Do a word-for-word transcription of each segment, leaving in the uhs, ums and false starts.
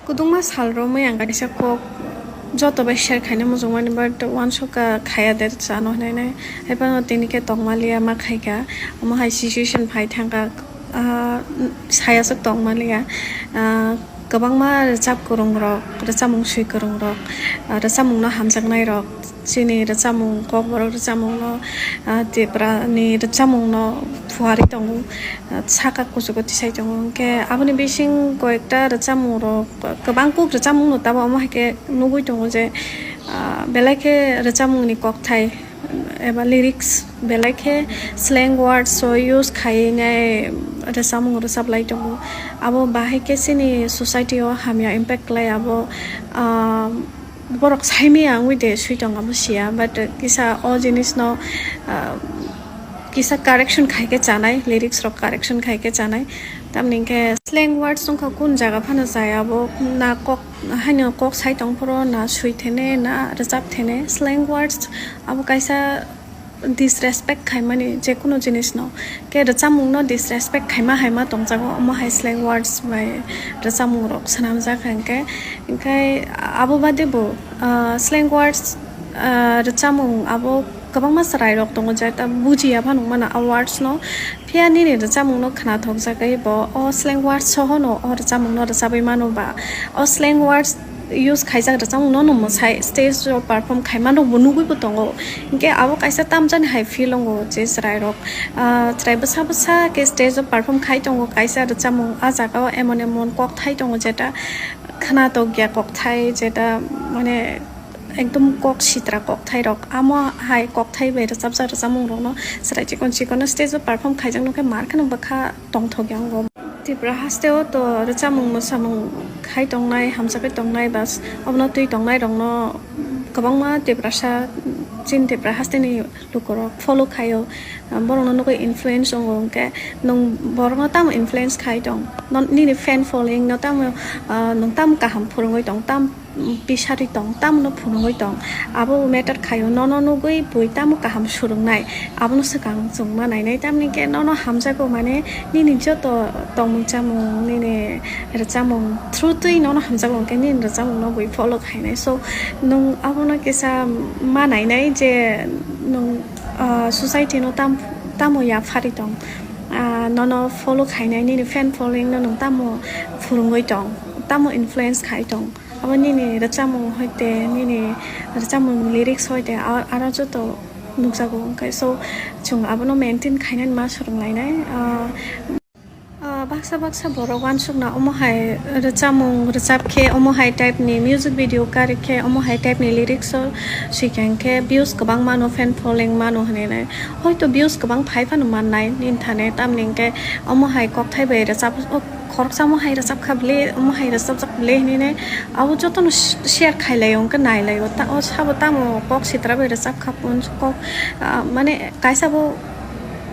Kwdwngma sal romwi ang kaisa kok joto bai share khaina muchungmani, but uansukha khaya de chano hwnwi nai. Haiphano tini khe tongmaliya ma khaikha, omo hai situation phai thangkha, ah, sayaswk tongmaliya. Ah, kwbangma rwchap kwrwngrok, rwchapmung swi kwrwngrok, ah, rwchapmungno hamjaknairok, chini rwchapmung, kokborok rwchapmungno, ah, Tiprani rwchapmungno phuarwi tongo, ah, saka kuchugo tisai tongo. Hwnkhe aboni bising koyekta rwchapmungrok, kwbang kuk rwchapmungno tabuk omo hai khe nugwi tongo je, ah, belai khe rwchapmungni kokthai eba lyrics belai khe slang words o use khainai rwchapmung rwchaplai tongo. Abo bahai khe chini society o hamya impact khlai abo, ah, borok saimaya wngwi de swi tong abo siya, but kisa o jinisno, ah, kisa correction khai khe chanai, lyrics rok correction khai khe chanai. Tamni hwnkhe slang words wngkha kun jaga phano jaya abo, na kok haino kok sai tong phuru na swi thene na rwchap thene. Slang words abo kaisa disrespect khaimani je kuno jinisno. Khe rwchapmungno disrespect khaima haima tongjago, omo hai slang words bai rwchapmungrok swnamjak hwnkhe. Hwnkhe abo bade bo, ah, slang words, ah, rwchapmung abo kwbangma chwrairok tongo je ta bujiya phano wngmano a words no. Phiya nini rwchapmungno khnathokjagwi bo o slang words sohono o rwchapmungno rwchabwi mano ba o slang words use khaijak rwchapmungno no mwsai stage o perform khaima rokbo nugwibo tongo. Hinkhe abo kaisa tamjani hai feel wngo je chwrairok, ah, chwrai bwsa bwsa khe stage o perform khai tongo kaisa rwchapmung. Ah jagao emon emon kokthai tongo jeta khnatok ya kokthai, jeta mane ekdom kok sitra kokthairok. Amo hai kokthai bai rwchapjak rwchapmungrokno chwrai chikon chikon stage o perform khaijak nokhe mar kheno bwkha tongthok ya wngo. Tripura hasteo to rwchapmung mwsamung khai tongnai, hamjakgwi tongnai, bas obono twi tongnairokno kwbangma Tiprasa, chini Tripura hasteni lukurok follow khaio, borokno nugwi influence wngo. Hwnkhe nwng borokno tamo influence khai tong? Non-, nini fan following no tamo, ah, nwng tamo kaham phwrwngwi tong, tam pisari tong, tamno phunugwi tong, abo matter khaio. Nono nugwi bui tamo kaham swrwngnai, abono swkang chwng ma nainai. Tamni khe nono hamjago, mane nini joto tongmung chamung, nini rwchapmung through twi nono hamjago, hwnkhe nini rwchapmungno bui follow khainai. So, nwng abono kisa ma nainai je nwng, ah, society no tam-, tamo yaphari tong, ah, nono follow khainai, nini fan following no nwng tamo phwrwngwi tong, tamo influence khai tong. Abo nini rwchapmung hoite, nini rwchapmung lyrics hoite, a-, aro joto nukjago. Hwnkhe so, chwng abono maintain khainani ma swrwnglainai. Ah, ah, baksa baksa borok uansukna omo hai rwchapmung rwchap khe, omo hai type ni music video kari khe, omo hai type ni lyrics o swikang khe views kwbang mano, fan following mano hinwi nai. Hoito views kwbang phai phano mannai nini thane, tamni hwnkhe omo hai kokthai bai rwchap, o khoroksa omo hai rwchap kha bwle, omo hai rwchapjak bwle hinwi nai. Abo jotono sh-, share khai laio, hwnkhe nai laio. Ta-, o sabo tamo kok sitra bai rwchap kha, kok, ah, mane kaisa bo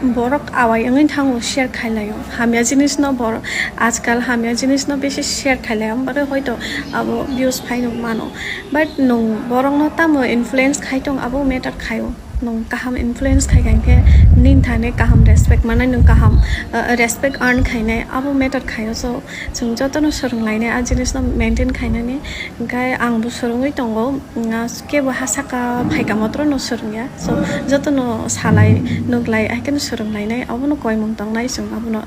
borok awai wngwi thango, share khai laio. Hamya jinis no borok ajkal hamya jinis no bisi share khai laio, bagwi hoito abo views phai no mano. But nwng borok no tamo influence khai tong, abo matter khaio. Nwng kaham influence khai kha hinkhe nini thani kaham respect manai, nwng kaham, uh, respect earn khainai, abo matter khaio. So, chwng jotono swrwnglainai a jinisno maintain khainani. Hinkhe angbo swrwngwi tongo, mm, kebo ha saka phaika motrono swrwngya. So, jotono salai, nuklai, haikheno swrwnglainai, abono koimung tongnai chwng abono.